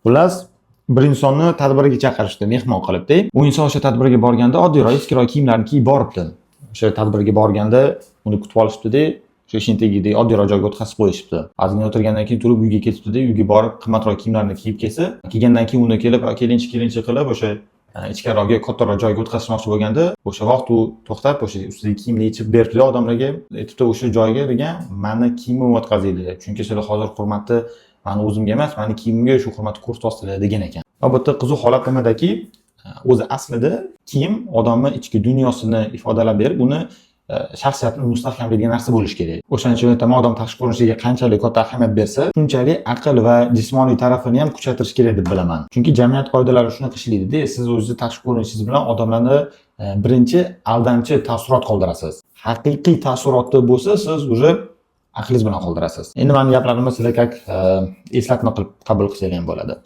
Xullas, bir insonni tadbirga chaqirishdi, mehmon qilibdi. U inson o'sha tadbirga borganda oddiyroq, eskiroq kiyimlarni kiyib boribdi. O'sha tadbirga borganda uni kutib olishibdi-da, o'sha eshikni tagidagi oddiyroq joyga o'tkazib qo'yishibdi. Ozgina o'tirgandan keyin turib uyga ketibdi-da, uyga borib qimmatroq kiyimlarni kiyib kelsa, kelgandan keyin uni kelib kelinchi, kelinchi qilib o'sha ichkariroqga, kattaroq joyga o'tkazishmoqchi bo'lganda, o'sha vaqt u to'xtab, o'sha ustidagi kiyimni yechib beribdi odamlarga. Aytibdi, o'sha joyga degan, mani kiyimimni o'tkazinglar, chunki sizlar hozir hurmatni mani o'zimga emas, mani kiyimimga shu hurmatni ko'rsatyapsizlar, degan ekan. Va bu yerda qiziq holat nimadaki, o'zi aslida kiyim odamni ichki dunyosini ifodalab berib, uni shaxsiyatini mustahkamlaydigan narsa bo'lishi kerak. O'shaning uchun aytaman, odam tashqi ko'rinishiga qanchalik katta ahamiyat bersa, shunchalik aql va jismoniy tarafini ham kuchaytirish kerak deb bilaman. Chunki jamiyat qoidalari shunaqa ishlaydida, siz o'zingizni tashqi ko'rinishingiz bilan odamlarni birinchi aldamchi taassurot qoldirasiz. Haqiqiy taassurotda bo'lsa, siz уже aqlingiz bilan qoldirasiz. Endi mani gaplarimni sizlar как eslatma qilib qabul qilsanglar ham bo'ladi.